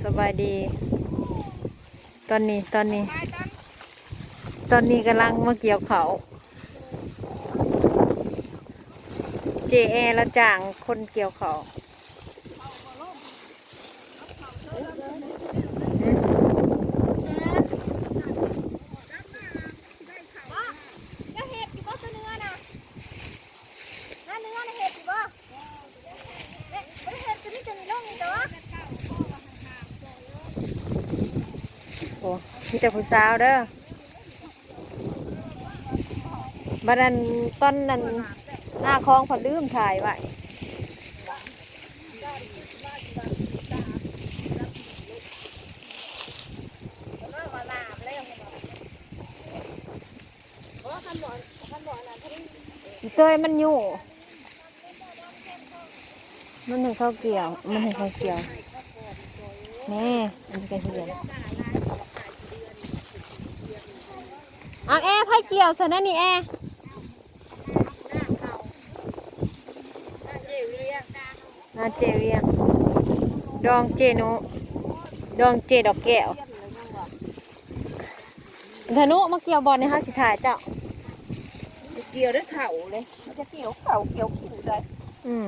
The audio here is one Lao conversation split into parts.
ສະບາຍດີ ຕອນນີ້ ຕອນນີ້ ຕອນນີ້ກຳລັງມາກ່ຽວເຂົ້າ ເຈ້ແອລາວຈ້າງຄົນກ່ຽວເຂົ້າ. ເຈົ້າເຮັດຢູ່ບໍ່ ຕົວເນື້ອນະ? ໜ້າເນື້ອນະເຮັດຢູ່ບໍ່? ເຮັດ ບໍ່ໄດ້ເຮັດ ຕົວນີ້ ຕົວນີ້ລົງນີ້ຕົວະ. ໂອ້ ມີແຕ່ຜູ້ສາວເດີ. ບັດນັ້ນ ຕອນນັ້ນ ໜ້າຂອງເພິ່ນລືມຖ່າຍໄວ້. ອີເຕີຍມັນຢູ່ ມັນໃຫ້ເຂົາກ່ຽວ ມັນໃຫ້ເຂົາກ່ຽວ ແນ່ ອັນນີ້ກະເຮືອນ. ເອົາແອ ໃຜກ່ຽວຊັ້ນນະນີ້ແອ? ນາເຈວຽງ ດອງເຈໂນ ດອງເຈດອກແກ້ວ. ທະນຸ ມາກ່ຽວບ່ອນນີ້ ເຮົາຊິຖ່າຍເຈົ້າ. ກ່ຽວໄດ້ເຖົ້າເລີຍ ມັນຈະກ່ຽວເຂົ້າກ່ຽວຂູດໄດ້. ອືມ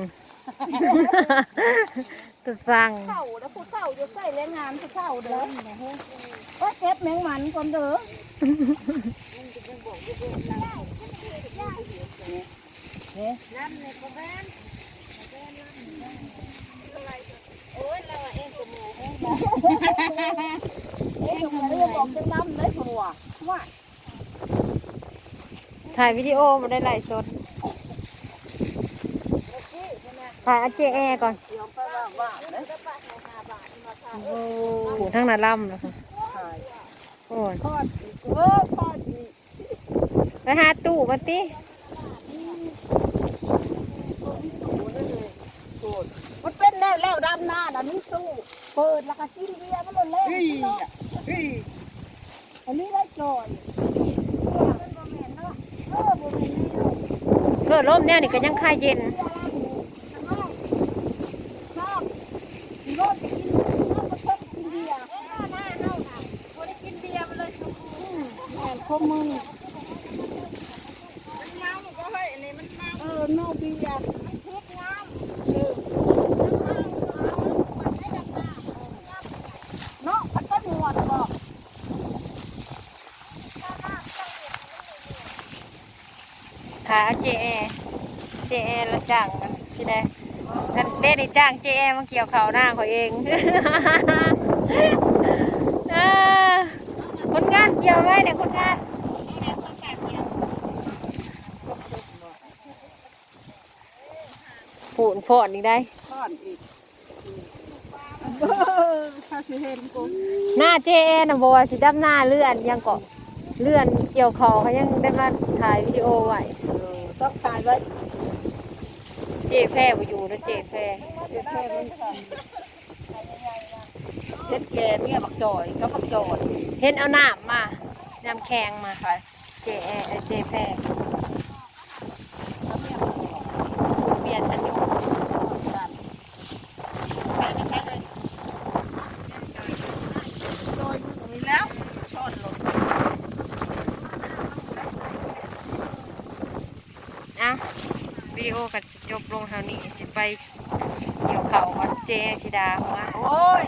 ຕາຊັງ ເຖົ້າແລ້ວ ຜູ້ເຖົ້າຢູ່ໃສ່ແລງງານຜູ້ເຖົ້າເດີ. ໄປເກັບແມງມັນກ່ອນເດີ. ເດ້ ລຳນີ້ບໍ່ແມ່ນ ບໍ່ແມ່ນລຳນີ້ ໂອ້ຍ ລາວວ່າເອງກໍເມື່ອຍແຮງ ເອງກໍເມື່ອຍ ບອກຈັກລຳໄດ້ຜົວວ່າ ຖ່າຍວິດີໂອ ບໍ່ໄດ້ໄລຟ໌ສົດ ຖ່າຍເອົາເຈ້ແອກ່ອນ. ໂອ້ ທາງໜ້າລຳນະ ໂອ້ຍ ໄປຫາຕູ້ມາຕິ. ມັນເປັນແລ້ວ ແລ້ວດຳນານະ ມີຕູ້ ເປີດແລ້ວກະກິນເບຍມັນໂລດແລ້ວ. ອັນນີ້ໄດ້ຈອຍ ມັນບໍ່ແມ່ນເນາະ ເອີ ບໍ່ແມ່ນແນວ ເອີ ລົມແນວນີ້ກະຍັງຄາເຢັນ. ກິນເບຍ ບໍ່ໄດ້ກິນເບຍມາເລີຍຊຸມື້. ແມ່ນ ຄົມມື້ນີ້ ມັນເມົາບໍ່ເຮີ້ຍ ອັນນີ້ມັນເມົາ. ເອີ ເມົາເບຍ ມັນຜິດງາມ ເອີ ເນາະ ພັດໄປມ່ວນບໍ່. ຖ້າເຈ້ແອ ເຈ້ແອລາວຈ້າງມັນຊິໄດ້ ອັນເດນີ້ຈ້າງເຈ້ແອມາກ່ຽວເຂົ້ານາຂ້ອຍເອງ. ເອີ ຄົນງານກ່ຽວໄວ້ເດ້ ຄົນງານ. ພຸ້ນ ຟ້ອນອີກໄດ໋ ຟ້ອນອີກ. ເອີ ຖ້າຊິເຫັນກູ ໜ້າເຈ້ແອນະ ບໍ່ວ່າຊິດຳນາ ເລື່ອນຫຍັງເກາະ ເລື່ອນກ່ຽວເຂົ້າ ເຂົາຍັງໄດ້ມາຖ່າຍວິດີໂອໄວ້. ເອີ ຕ້ອງຖ່າຍໄວ້. ເຈ້ແພບໍ່ຢູ່ເດີ ເຈ້ແພ ເຈ້ແພມັນເຮັດແກ່ເມຍບັກຈ່ອຍກັບບັກຈອນ ເຫັນເອົານ້ຳມາ ນ້ຳແຂງມາ. ເຈ້ແອ ເອີ ເຈ້ແພ ປ່ຽນກັນຢູ່. ອ່ະ ວິດີໂອກໍຊິຈົບລົງເທົ່ານີ້ ຊິໄປກ່ຽວເຂົ້າກ່ອນ ເຈ້ຊິດ່າຫົວ. ໂອ້ຍ